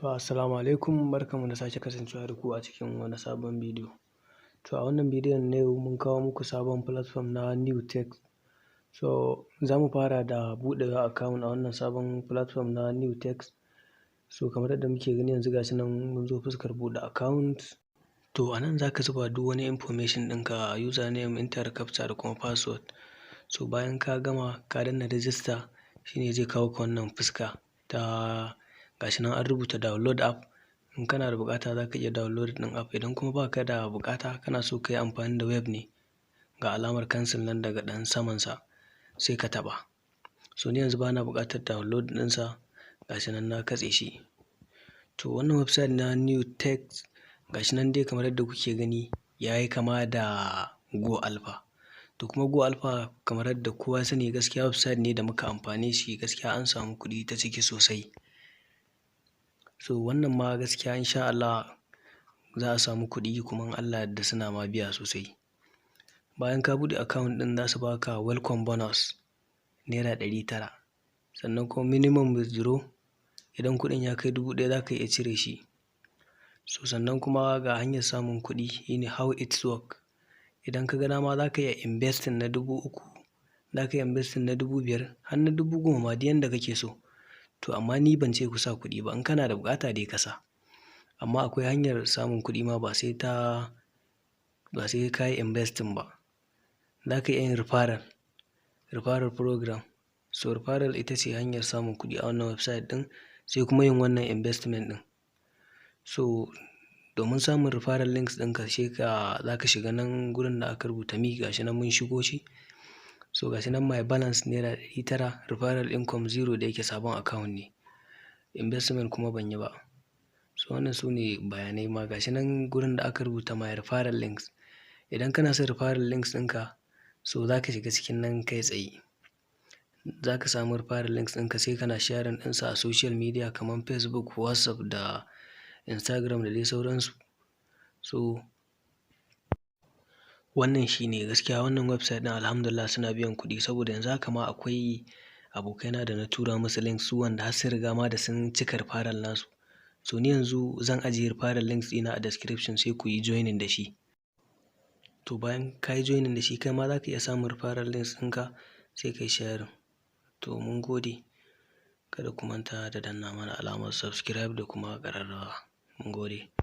To, assalamu alaikum, barkanmu da sake kasancewa da ku a cikin wani sabon bidiyo. To, a wannan bidiyon na yau mun kawo muku sabon platform na New Tech. So za mu fara da buɗe account a wannan sabon platform na New Tech. So kamar yadda muke gani yanzu, ga shi nan mun zo fuskar buɗe account. To, a nan za ka zuba duk wani information ɗinka, username, enter captcha da kuma password. So bayan ka gama, ka danna register, shi ne zai kawo ka wannan fuska ta. Ga shi nan an rubuta download app. In kana da buƙata, za ka iya download ɗin app. Idan kuma ba ka da buƙata, kana so ka yi amfani da web ne, ga alamar cancel nan daga ɗan samansa, sai ka taɓa. So ni yanzu bana buƙatar download ɗinsa, ga shi nan na katse shi. To, wannan website na New Tech, ga shi nan dai kamar yadda kuke gani, ya yi kama da Go Alpha. To, kuma Go Alpha, kamar yadda kowa ya sani, gaskiya website ne da muka amfane shi, gaskiya an samu kuɗi ta ciki sosai. So wannan ma gaskiya insha Allah za a samu kuɗi, kuma in Allah ya yarda suna ma biya sosai. Bayan ka buɗe account ɗin, za su baka welcome bonus ₦900. Sannan kuma minimum withdraw, idan kuɗin ya kai 1000, za ka iya cire shi. So sannan kuma ga hanyar samun kuɗi, shine how it work. Idan ka ga dama, za ka iya investing na 3000, za ka iya investing na 5000, har na 10,000 ma, duk yanda kake so. To, amma ni ban ce ku sa kuɗi ba, in kana da buƙata dai ka sa. Amma akwai hanyar samun kuɗi ma ba sai ka yi investing ba. Za ka iya yin referral, referral program. So referral ita ce hanyar samun kuɗi a wannan website ɗin, sai kuma yin wannan investment ɗin. So domin samun referral links ɗinka, sai ka za ka shiga nan gurin da aka rubuta me. Ga shi nan mun shigo shi. So ga shi nan my balance ₦900, referral income zero da yake sabon account ne. Investment kuma ban yi ba. So wannan su ne bayanai ma. Ga shi nan gurin da aka rubuta my referral links. Idan kana son referral links ɗinka, so za ka shiga cikin nan kai tsaye. Za ka samu referral links ɗinka, sai kana sharing ɗinsa a social media kamar Facebook, WhatsApp da Instagram da dai sauransu. So wannan shi ne gaskiya wannan website ɗin, alhamdulillah suna biyan kuɗi, saboda yanzu haka ma akwai abokaina da na tura musu link su wanda har sun riga ma da sun cika referral nasu. So ni yanzu zan ajiye referral links ɗina a description, sai ku yi joining da shi. To, bayan ka yi joining da shi, kai ma za ka iya samun referral links ɗinka, sai ka yi sharing. To, mun gode. Kada ku manta da danna mana alamar subscribe da kuma ƙararrawa. Mun gode.